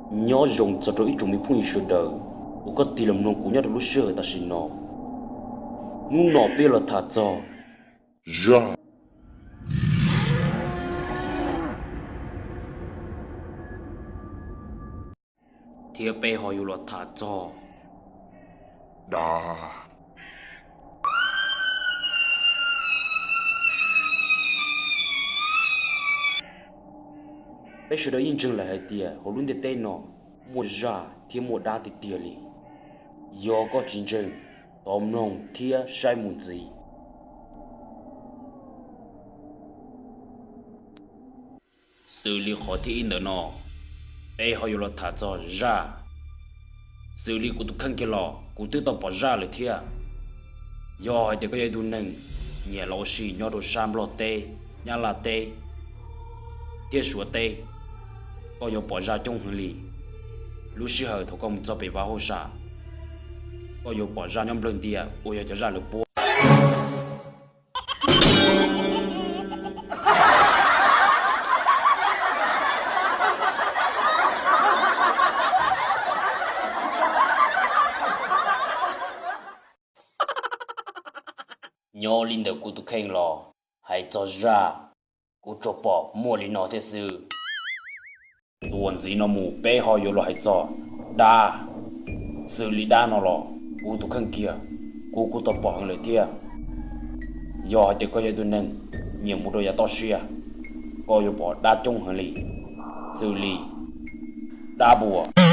Nyob zoo txog rau ib tsoom me phooj ywg sawv daws uas koj tig los mloog kuv nyob rau lub sij hawm tam sim no. Hnub no peb los tham txog zaj thiab peb ho yuav los tham txog dab. Peb sawv daws yeej ntseeg lawm hais tias hauv lub ntiaj teb no muaj zaj thiab muaj dab tiag tiag li. Yog koj tsis ntseeg, tos mloog thiab saib mus ntxiv. Xws li qhov thib ib ntawm no, peb ho yuav los tham txog zaj. Xws li kuv tus kheej kiag los kuv twb tau pom zaj lawm thiab. Yog hais tias koj yog ib tug neeg nyiam los ua si nyob rau sab Nplog teb, Nyab Laj teb thiab Suav teb, koj yuav pom zaj coob heev li. Lub sij hawm thaum koj mus txog pem Vaj Hauj Sam, koj yuav pom zaj nyob nplawg ntias uas yog cov zaj lawv puab. Nyob li ntawm kuv tus kheej los hais txog zaj, kuv tsuas pom muaj li no thiab xwb. Txuas ntxiv no mus peb ho yuav los hais txog dab. Xws li dab no los kuv tus kheej kiag, kuv kuj tau pom heev lawm thiab. Yog hais tias koj yog ib tug neeg nyiam mus rau yav toj siab, koj yuav pom dab coob heev li, xws li dab npua.